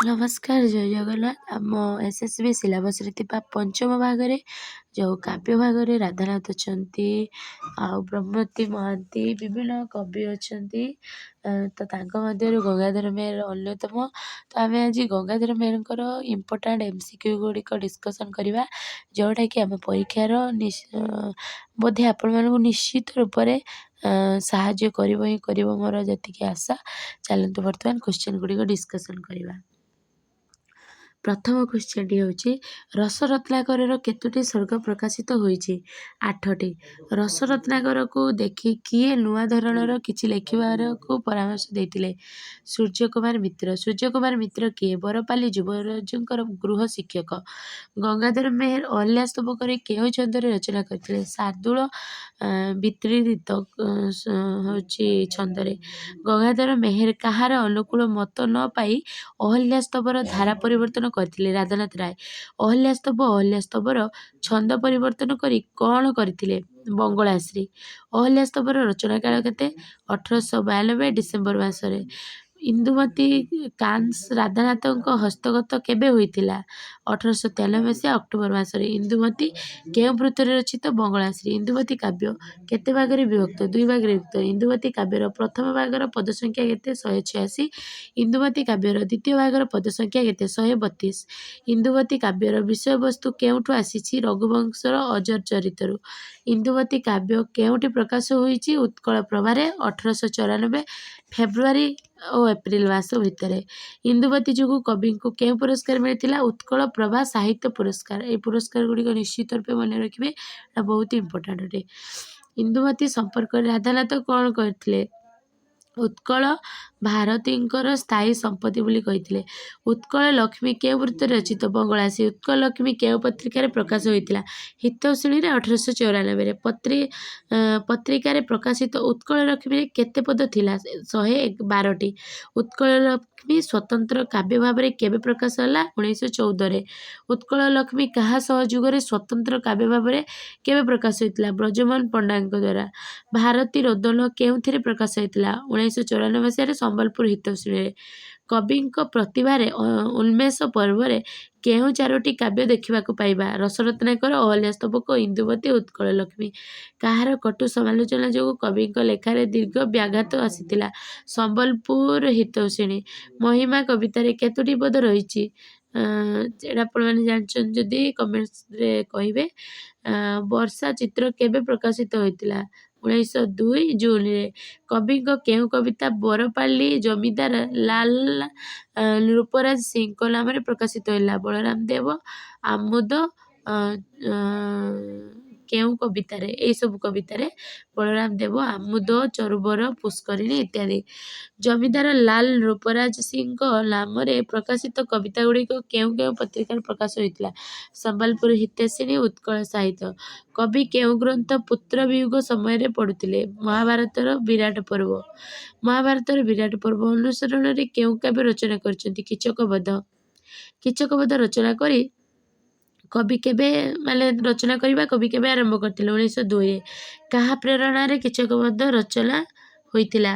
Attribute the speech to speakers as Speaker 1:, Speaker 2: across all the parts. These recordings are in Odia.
Speaker 1: ନମସ୍କାର, ଜୟ ଜଗନ୍ନାଥ। ଆମ SSB ସିଲାବସ୍ରେ ଥିବା ପଞ୍ଚମ ଭାଗରେ ଯେଉଁ କାବ୍ୟ ଭାଗରେ ରାଧାନାଥ ଅଛନ୍ତି ଆଉ ବ୍ରହ୍ମବତୀ ମହାନ୍ତି, ବିଭିନ୍ନ କବି ଅଛନ୍ତି, ତ ତାଙ୍କ ମଧ୍ୟରୁ ଗଙ୍ଗାଧର ମେହେର ଅନ୍ୟତମ। ତ ଆମେ ଆଜି ଗଙ୍ଗାଧର ମେହେରଙ୍କର ଇମ୍ପୋର୍ଟାଣ୍ଟ MCQ ଗୁଡ଼ିକ ଡିସ୍କସନ୍ କରିବା, ଯେଉଁଟାକି ଆମ ପରୀକ୍ଷାର ବୋଧେ ଆପଣମାନଙ୍କୁ ନିଶ୍ଚିତ ରୂପରେ ସାହାଯ୍ୟ କରିବ ହିଁ କରିବ, ମୋର ଯେତିକି ଆଶା। ଚାଲନ୍ତୁ, ବର୍ତ୍ତମାନ କ୍ୱେଶ୍ଚନ୍ ଗୁଡ଼ିକ ଡିସ୍କସନ୍ କରିବା। ପ୍ରଥମ କ୍ୱେଶ୍ଚନ୍ଟି ହେଉଛି, ରସରତ୍ନାକରର କେତୋଟି ସର୍ଗ ପ୍ରକାଶିତ ହୋଇଛି? ଆଠଟି। ରସରତ୍ନାକରକୁ ଦେଖି କିଏ ନୂଆ ଧରଣର କିଛି ଲେଖିବାକୁ ପରାମର୍ଶ ଦେଇଥିଲେ? ସୂର୍ଯ୍ୟ କୁମାର ମିତ୍ର। ସୂର୍ଯ୍ୟ କୁମାର ମିତ୍ର କିଏ? ବରପାଲି ଯୁବରାଜଙ୍କର ଗୃହ ଶିକ୍ଷକ। ଗଙ୍ଗାଧର ମେହେର ଅହଲ୍ୟା ସ୍ତବକରେ କେଉଁ ଛନ୍ଦରେ ରଚନା କରିଥିଲେ? ଶାର୍ଦ୍ଦୂଳ ବିକ୍ରୀଡ଼ିତ ହେଉଛି ଛନ୍ଦରେ। ଗଙ୍ଗାଧର ମେହେର କାହାର ଅନୁକୂଳ ମତ ନ ପାଇ ଅହଲ୍ୟା ସ୍ତବର ଧାରା ପରିବର୍ତ୍ତନ କରିଥିଲେ? ରାଧାନାଥ ରାୟ। ଅହଲ୍ୟା ସ୍ତବ, ଅହଲ୍ୟା ସ୍ତବର ଛନ୍ଦ ପରିବର୍ତ୍ତନ କରି କ'ଣ କରିଥିଲେ? ବଙ୍ଗଳାଶ୍ରୀ। ଅହଲ୍ୟା ସ୍ତବର ରଚନା କାଳ କେତେ? 1892 ଡିସେମ୍ବର ମାସରେ। ଇନ୍ଦୁମତୀ କାନ୍ସ ରାଧାନାଥଙ୍କ ହସ୍ତଗତ କେବେ ହୋଇଥିଲା? 1893 ମସିହା ଅକ୍ଟୋବର ମାସରେ। ଇନ୍ଦୁମତୀ କେଉଁ ବୃତ୍ତରେ ରଚିତ? ବଙ୍ଗଳାଶ୍ରୀ। ଇନ୍ଦୁମତୀ କାବ୍ୟ କେତେ ଭାଗରେ ବିଭକ୍ତ? ଦୁଇ ଭାଗରେ ବିଭକ୍ତ। ଇନ୍ଦୁମତୀ କାବ୍ୟର ପ୍ରଥମ ଭାଗର ପଦ ସଂଖ୍ୟା କେତେ? 186। ଇନ୍ଦୁମତୀ କାବ୍ୟର ଦ୍ୱିତୀୟ ଭାଗର ପଦ ସଂଖ୍ୟା କେତେ? 132। ଇନ୍ଦୁମତୀ କାବ୍ୟର ବିଷୟବସ୍ତୁ କେଉଁଠୁ ଆସିଛି? ରଘୁବଂଶର ଅଜର ଚରିତରୁ। ଇନ୍ଦୁମତୀ କାବ୍ୟ କେଉଁଠି ପ୍ରକାଶ ହୋଇଛି? ଉତ୍କଳ ପ୍ରଭାରେ, 1894 ଫେବୃଆରୀ ଓ ଏପ୍ରିଲ ମାସ ଭିତରେ। ଇନ୍ଦୁମତୀ ଯୋଗୁଁ କବିଙ୍କୁ କେଉଁ ପୁରସ୍କାର ମିଳିଥିଲା? ଉତ୍କଳ ପ୍ରଭା ସାହିତ୍ୟ ପୁରସ୍କାର। ଏଇ ପୁରସ୍କାର ଗୁଡ଼ିକ ନିଶ୍ଚିତ ରୂପେ ମନେ ରଖିବେ, ଏଇଟା ବହୁତ ଇମ୍ପୋର୍ଟାଣ୍ଟ ଅଟେ। ଇନ୍ଦୁମତୀ ସମ୍ପର୍କରେ ରାଧାନାଥ କ'ଣ କରିଥିଲେ? ଉତ୍କଳ ଭାରତୀଙ୍କର ସ୍ଥାୟୀ ସମ୍ପତ୍ତି ବୋଲି କହିଥିଲେ। ଉତ୍କଳ ଲକ୍ଷ୍ମୀ କେଉଁ ବୃତ୍ତରେ ରଚିତ? ବଙ୍ଗଳାଶ୍ରୀ। ଉତ୍କଳ ଲକ୍ଷ୍ମୀ କେଉଁ ପତ୍ରିକାରେ ପ୍ରକାଶ ହୋଇଥିଲା? ହିତୈଷିଣୀରେ, 1894ରେ। ପତ୍ରିକାରେ ପ୍ରକାଶିତ ଉତ୍କଳ ଲକ୍ଷ୍ମୀରେ କେତେ ପଦ ଥିଲା? 112ଟି। ଉତ୍କଳ ଲକ୍ଷ୍ମୀ ସ୍ୱତନ୍ତ୍ର କାବ୍ୟ ଭାବରେ କେବେ ପ୍ରକାଶ ହେଲା? 1914ରେ। ଉତ୍କଳ ଲକ୍ଷ୍ମୀ କାହା ସହଯୋଗରେ ସ୍ୱତନ୍ତ୍ର କାବ୍ୟ ଭାବରେ କେବେ ପ୍ରକାଶ ହୋଇଥିଲା? ବ୍ରଜମୋହନ ପଣ୍ଡାଙ୍କ ଦ୍ୱାରା। ଭାରତୀ ରୋଦନ କେଉଁଥିରେ ପ୍ରକାଶ ହୋଇଥିଲା? 1994 ମସିହାରେ ସମ୍ବଲପୁର ହିତୈଷିଣୀରେ। କବିଙ୍କ ପ୍ରତିଭାରେ ଉନ୍ମେଷ ପର୍ବରେ କେଉଁ ଚାରୋଟି କାବ୍ୟ ଦେଖିବାକୁ ପାଇବା? ରସରତ୍ନାକର, ଅହଲ୍ୟା ସ୍ତବକ, ଇନ୍ଦୁମତୀ, ଉତ୍କଳ ଲକ୍ଷ୍ମୀ। କାହାର କଟୁ ସମାଲୋଚନା ଯୋଗୁଁ କବିଙ୍କ ଲେଖାରେ ଦୀର୍ଘ ବ୍ୟାଘାତ ଆସିଥିଲା? ସମ୍ବଲପୁର ହିତୈଷିଣୀ। ମହିମା କବିତାରେ କେତୋଟି ପଦ ରହିଛି? ଏଇଟା ଆପଣମାନେ ଜାଣିଛନ୍ତି ଯଦି କମେଣ୍ଟସରେ କହିବେ। ବର୍ଷା ଚିତ୍ର କେବେ ପ୍ରକାଶିତ ହୋଇଥିଲା? 1902 ଜୁନରେ। କବିଙ୍କ କେଉଁ କବିତା ବରପାଲି ଜମିଦାର ଲାଲ ନୃପରାଜ ସିଂଙ୍କ ନାମରେ ପ୍ରକାଶିତ ହେଲା? ବଳରାମ ଦେବ ଆମୋଦ। କେଉଁ କବିତାରେ? ଏଇସବୁ କବିତାରେ ବଳରାମ ଦେବ ଆମୋଦ, ଚରୁବର, ପୁଷ୍କରିଣୀ ଇତ୍ୟାଦି। ଜମିଦାର ଲାଲ ନୃପରାଜ ସିଂଙ୍କ ନାମରେ ପ୍ରକାଶିତ କବିତା ଗୁଡ଼ିକ କେଉଁ କେଉଁ ପତ୍ରିକାରେ ପ୍ରକାଶ ହୋଇଥିଲା? ସମ୍ବଲପୁର ହିତୈଷିଣୀ, ଉତ୍କଳ ସାହିତ୍ୟ। କବି କେଉଁ ଗ୍ରନ୍ଥ ପୁତ୍ର ବିୟୋଗ ସମୟରେ ପଢ଼ୁଥିଲେ? ମହାଭାରତର ବିରାଟ ପର୍ବ। ମହାଭାରତର ବିରାଟ ପର୍ବ ଅନୁସରଣରେ କେଉଁ କାବ୍ୟ ରଚନା କରିଛନ୍ତି? କୀଚକ ବଧ। କୀଚକ ବଧ ରଚନା କରି କବି କେବେ, ମାନେ ରଚନା କରିବା କବି କେବେ ଆରମ୍ଭ କରିଥିଲେ? 1902ରେ। କାହା ପ୍ରେରଣାରେ କୀଚକ ବଧ ରଚନା ହୋଇଥିଲା?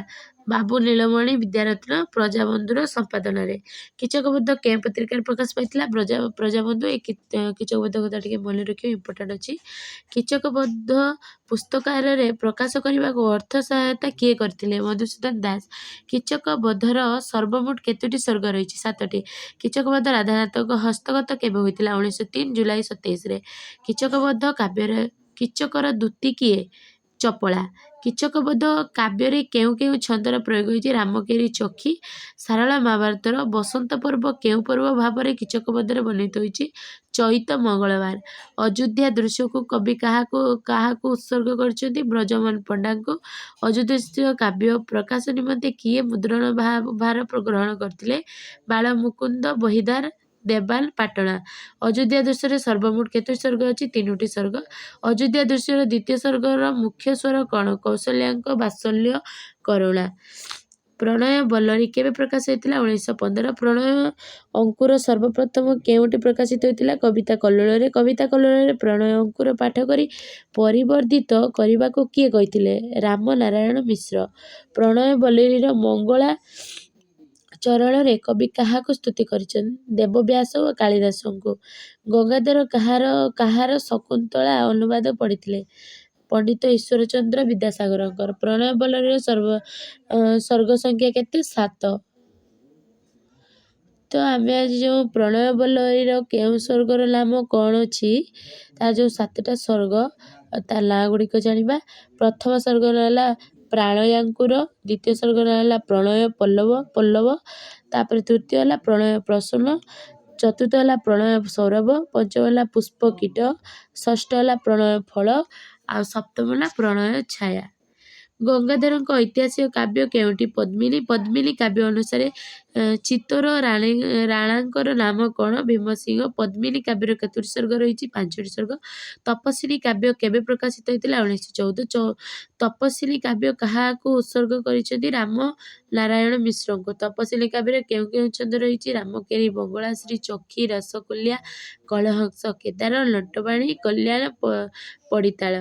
Speaker 1: ବାବୁ ନୀଳମଣି ବିଦ୍ୟାରତ୍ନ, ପ୍ରଜାବନ୍ଧୁର ସମ୍ପାଦନାରେ। କୀଚକବଧ କେଉଁ ପତ୍ରିକାରେ ପ୍ରକାଶ ପାଇଥିଲା? ପ୍ରଜାବନ୍ଧୁ। ଏ କୀଚକବଧ କଥା ଟିକେ ମନେ ରଖିବେ, ଇମ୍ପୋର୍ଟାଣ୍ଟ ଅଛି। କୀଚକବଧ ପୁସ୍ତକାରରେ ପ୍ରକାଶ କରିବାକୁ ଅର୍ଥ ସହାୟତା କିଏ କରିଥିଲେ? ମଧୁସୂଦନ ଦାସ। କୀଚକବଧର ସର୍ବମୋଟ କେତୋଟି ସର୍ଗ ରହିଛି? ସାତଟି। କୀଚକବଧ ରାଧାନାଥଙ୍କ ହସ୍ତଗତ କେବେ ହୋଇଥିଲା? 1903 ଜୁଲାଇ 27ରେ। କୀଚକବଧ କାବ୍ୟରେ କୀଚକର ଦୂତୀ କିଏ? ଚପଳା। କୀଚକବଧ କାବ୍ୟରେ କେଉଁ କେଉଁ ଛନ୍ଦର ପ୍ରୟୋଗ ହୋଇଛି? ରାମକେରି, ଚଖୀ, ସାରଳା ମହାଭାରତର। ବସନ୍ତ ପର୍ବ କେଉଁ ପର୍ବ ଭାବରେ କୀଚକବଧରେ ବର୍ଣ୍ଣିତ ହୋଇଛି? ଚୈତ ମଙ୍ଗଳବାର। ଅଯୋଧ୍ୟା ଦୃଶ୍ୟକୁ କବି କାହାକୁ କାହାକୁ ଉତ୍ସର୍ଗ କରିଛନ୍ତି? ବ୍ରଜମୋହନ ପଣ୍ଡାଙ୍କୁ। ଅଯୋଧ୍ୟା କାବ୍ୟ ପ୍ରକାଶ ନିମନ୍ତେ କିଏ ମୁଦ୍ରଣ ଭାର ଗ୍ରହଣ କରିଥିଲେ? ବାଳମୁକୁନ୍ଦ ବହିଦାର, ଦେବାନ ପାଟଣା। ଅଯୋଧ୍ୟା ଦୃଶ୍ୟରେ ସର୍ବମୋଟ କେତୋଟି ସର୍ଗ ଅଛି? ତିନୋଟି ସର୍ଗ। ଅଯୋଧ୍ୟା ଦୃଶ୍ୟର ଦ୍ୱିତୀୟ ସର୍ଗର ମୁଖ୍ୟ ସ୍ୱର କ'ଣ? କୌଶଲ୍ୟାଙ୍କ ବାତ୍ସଲ୍ୟ କରୁଣା। ପ୍ରଣୟ ବଲ୍ଲରୀ କେବେ ପ୍ରକାଶ ହୋଇଥିଲା? 1915। ପ୍ରଣୟ ଅଙ୍କୁର ସର୍ବପ୍ରଥମ କେଉଁଠି ପ୍ରକାଶିତ ହୋଇଥିଲା? କବିତା କଲ୍ଲୋଳରେ। କବିତା କଲ୍ଲୋଳରେ ପ୍ରଣୟ ଅଙ୍କୁର ପାଠ କରି ପରିବର୍ଦ୍ଧିତ କରିବାକୁ କିଏ କହିଥିଲେ? ରାମ ନାରାୟଣ ମିଶ୍ର। ପ୍ରଣୟ ବଲ୍ଲରୀର ମଙ୍ଗଳା ଚରଳରେ କବି କାହାକୁ ସ୍ତୁତି କରିଛନ୍ତି? ଦେବବ୍ୟାସ ଓ କାଳିଦାସଙ୍କୁ। ଗଙ୍ଗାଧର କାହାର କାହାର ଶକୁନ୍ତଳା ଅନୁବାଦ ପଢ଼ିଥିଲେ? ପଣ୍ଡିତ ଈଶ୍ୱରଚନ୍ଦ୍ର ବିଦ୍ୟାସାଗରଙ୍କର। ପ୍ରଣୟ ବଲ୍ଲରୀର ସର୍ଗ ସଂଖ୍ୟା କେତେ? 7। ତ ଆମେ ଆଜି ଯେଉଁ ପ୍ରଣୟ ବଲ୍ଲରୀର କେଉଁ ସ୍ୱର୍ଗର ନାମ କ'ଣ ଅଛି, ତାର ଯେଉଁ 7ଟା ସ୍ୱର୍ଗ ତା ନାଁ ଗୁଡ଼ିକ ଜାଣିବା। ପ୍ରଥମ ସ୍ୱର୍ଗ ହେଲା ପ୍ରାଣୟାଙ୍କୁର, ଦ୍ୱିତୀୟ ସ୍ୱର୍ଗ ହେଲା ପ୍ରଣୟ ପଲ୍ଲବ, ତାପରେ ତୃତୀୟ ହେଲା ପ୍ରଣୟ ପ୍ରସୂନ, ଚତୁର୍ଥ ହେଲା ପ୍ରଣୟ ସୌରଭ, ପଞ୍ଚମ ହେଲା ପୁଷ୍ପକୀଟ, ଷଷ୍ଠ ହେଲା ପ୍ରଣୟ ଫଳ, ଆଉ ସପ୍ତମ ହେଲା ପ୍ରଣୟ ଛାୟା। ଗଙ୍ଗାଧରଙ୍କ ଐତିହାସିକ କାବ୍ୟ କେଉଁଟି? ପଦ୍ମିନୀ। ପଦ୍ମିନୀ କାବ୍ୟ ଅନୁସାରେ ଚିତ୍ତୋର ରାଣାଙ୍କର ନାମ କ'ଣ? ଭୀମସିଂହ। ପଦ୍ମିନୀ କାବ୍ୟର କେତୋଟି ସର୍ଗ ରହିଛି? 5ଟି ସର୍ଗ। ତପସ୍ୱିନୀ କାବ୍ୟ କେବେ ପ୍ରକାଶିତ ହୋଇଥିଲା? 1914। ତପସ୍ୱିନୀ କାବ୍ୟ କାହାକୁ ଉତ୍ସର୍ଗ କରିଛନ୍ତି? ରାମ ନାରାୟଣ ମିଶ୍ରଙ୍କୁ। ତପସ୍ୱିନୀ କାବ୍ୟରେ କେଉଁ କେଉଁ ଛନ୍ଦ ରହିଛି? ରାମକେରି, ବଙ୍ଗଳାଶ୍ରୀ, ଚଖୀ, ରସକୁଲ୍ୟା, କଳହଂସ, କେଦାର, ନଟବାଣୀ, କଲ୍ୟାଣ, ପଡ଼ିତାଳ।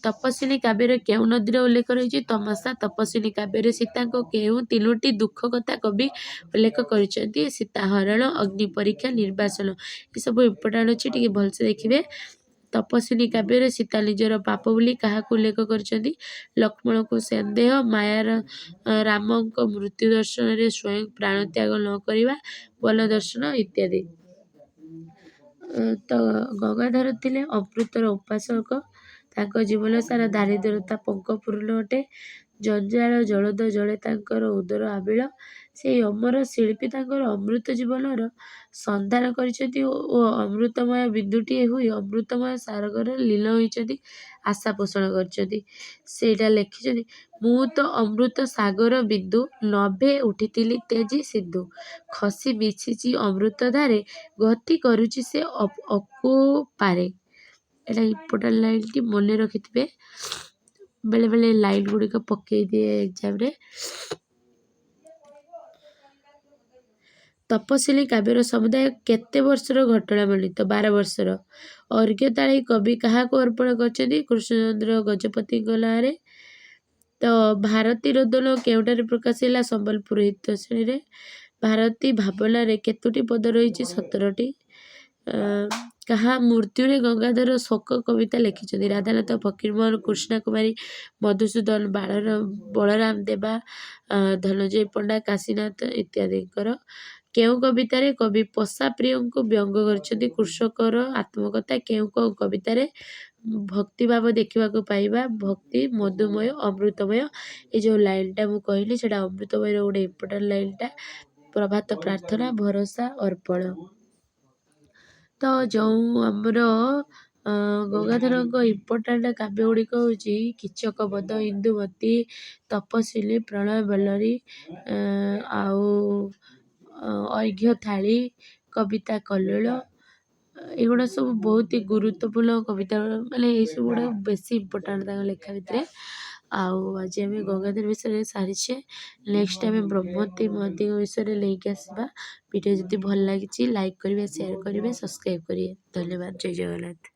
Speaker 1: ତପସ୍ୱିନୀ କାବ୍ୟରେ କେଉଁ ନଦୀର ଉଲ୍ଲେଖ ରହିଛି? ତମସା। ତପସ୍ୱିନୀ କାବ୍ୟରେ ସୀତାଙ୍କ କେଉଁ 3ଟି ଦୁଃଖ କଥା କବି ଉଲ୍ଲେଖ କରିଛନ୍ତି? ସୀତା ହରଣ, ଅଗ୍ନି ପରୀକ୍ଷା, ନିର୍ବାସନ। ଏସବୁ ଇମ୍ପୋର୍ଟାଣ୍ଟ ଅଛି, ଟିକେ ଭଲସେ ଦେଖିବେ। ତପସ୍ୱିନୀ କାବ୍ୟରେ ସୀତା ନିଜର ପାପ ବୋଲି କାହାକୁ ଉଲ୍ଲେଖ କରିଛନ୍ତି? ଲକ୍ଷ୍ମଣକୁ। ସନ୍ଦେହ ମାୟାର ରାମଙ୍କ ମୃତ୍ୟୁ ଦର୍ଶନରେ ସ୍ୱୟଂ ପ୍ରାଣତ୍ୟାଗ ନ କରିବା, ବନ ଦର୍ଶନ ଇତ୍ୟାଦି। ତ ଗଙ୍ଗାଧର ଥିଲେ ଅମୃତର ଉପାସକ। ତାଙ୍କ ଜୀବନ ସାରା ଦାରିଦ୍ରତା ପଙ୍କପୂର୍ଣ୍ଣ ଅଟେ। ଜଞ୍ଜାଳ ଜଳଦ ଜଳେ ତାଙ୍କର ଉଦର ଆବିଳ। ସେଇ ଅମର ଶିଳ୍ପୀ ତାଙ୍କର ଅମୃତ ଜୀବନର ସନ୍ଧାନ କରିଛନ୍ତି ଓ ଅମୃତମୟ ବିନ୍ଦୁଟିଏ ହୋଇ ଅମୃତମୟ ସାଗରରେ ଲୀନ ହୋଇଛନ୍ତି, ଆଶା ପୋଷଣ କରିଛନ୍ତି। ସେଇଟା ଲେଖିଛନ୍ତି, ମୁଁ ତ ଅମୃତ ସାଗର ବିନ୍ଦୁ, ନଭେ ଉଠିଥିଲି ତେଜି ସିନ୍ଧୁ, ଖସି ମିଶିଛି ଅମୃତ ଧାରେ, ଗତି କରୁଛି ସେ ଅକୁପାରେ। ଏଇଟା ଇମ୍ପୋର୍ଟାଣ୍ଟ ଲାଇନ୍ଟି, ମନେ ରଖିଥିବେ। ବେଳେବେଳେ ଲାଇନ୍ ଗୁଡ଼ିକ ପକେଇ ଦିଏ ଏକ୍ଜାମରେ। ତପସ୍ୱିନୀ କାବ୍ୟର ସମୁଦାୟ କେତେ ବର୍ଷର ଘଟଣା ବର୍ଣ୍ଣିତ? 12 ବର୍ଷର। ଅର୍ଘ୍ୟଥାଳି କବି କାହାକୁ ଅର୍ପଣ କରିଛନ୍ତି? କୃଷ୍ଣଚନ୍ଦ୍ର ଗଜପତିଙ୍କ ନାଁରେ। ତ ଭାରତୀ ରୋଦନ କେଉଁଠାରେ ପ୍ରକାଶ ହେଲା? ସମ୍ବଲପୁର ହିତୈଷିଣୀରେ। ଭାରତୀ ଭାବନାରେ କେତୋଟି ପଦ ରହିଛି? 17ଟି। କାହା ମୃତ୍ୟୁରେ ଗଙ୍ଗାଧର ଶୋକ କବିତା ଲେଖିଛନ୍ତି? ରାଧାନାଥ, ଫକୀରମୋହନ, କୃଷ୍ଣା କୁମାରୀ, ମଧୁସୂଦନ, ବଳରାମ ଦେବା, ଧନଞ୍ଜୟ ପଣ୍ଡା, କାଶୀନାଥ ଇତ୍ୟାଦିଙ୍କର। କେଉଁ କବିତାରେ କବି ପଶା ପ୍ରିୟଙ୍କୁ ବ୍ୟଙ୍ଗ କରିଛନ୍ତି? କୃଷକର ଆତ୍ମକଥା। କେଉଁ କେଉଁ କବିତାରେ ଭକ୍ତିଭାବ ଦେଖିବାକୁ ପାଇବା? ଭକ୍ତି ମଧୁମୟ, ଅମୃତମୟ। ଏ ଯେଉଁ ଲାଇନ୍ଟା ମୁଁ କହିଲି, ସେଇଟା ଅମୃତମୟର ଗୋଟେ ଇମ୍ପୋର୍ଟାଣ୍ଟ ଲାଇନ୍ଟା। ପ୍ରଭାତ ପ୍ରାର୍ଥନା, ଭରସା ଅର୍ପଣ। ତ ଯେଉଁ ଆମର ଗଙ୍ଗାଧରଙ୍କ ଇମ୍ପୋର୍ଟାଣ୍ଟ କାବ୍ୟ ଗୁଡ଼ିକ ହେଉଛି କୀଚକ ବଧ, ଇନ୍ଦୁମତୀ, ତପସ୍ୱିନୀ, ପ୍ରଣୟ ବଲ୍ଲରୀ, ଆଉ ଅର୍ଘ୍ୟ ଥାଳି, କବିତା କଲ୍ଲୋଳ। ଏଗୁଡ଼ା ସବୁ ବହୁତ ଗୁରୁତ୍ୱପୂର୍ଣ୍ଣ କବିତା, ମାନେ ଏଇସବୁ ଗୁଡ଼ାକ ବେଶୀ ଇମ୍ପୋର୍ଟାଣ୍ଟ ତାଙ୍କ ଲେଖା ଭିତରେ। ଆଉ ଆଜି ଆମେ ଗଙ୍ଗାଧର ବିଷୟରେ ସାରିଛେ। ନେକ୍ସଟ ଆମେ ବ୍ରହ୍ମବତୀ ମହାନ୍ତିଙ୍କ ବିଷୟରେ ନେଇକି ଆସିବା। ଭିଡ଼ିଓ ଯଦି ଭଲ ଲାଗିଛି, ଲାଇକ୍ କରିବେ, ସେୟାର କରିବେ, ସବସ୍କ୍ରାଇବ୍ କରିବେ। ଧନ୍ୟବାଦ। ଜୟ ଜଗନ୍ନାଥ।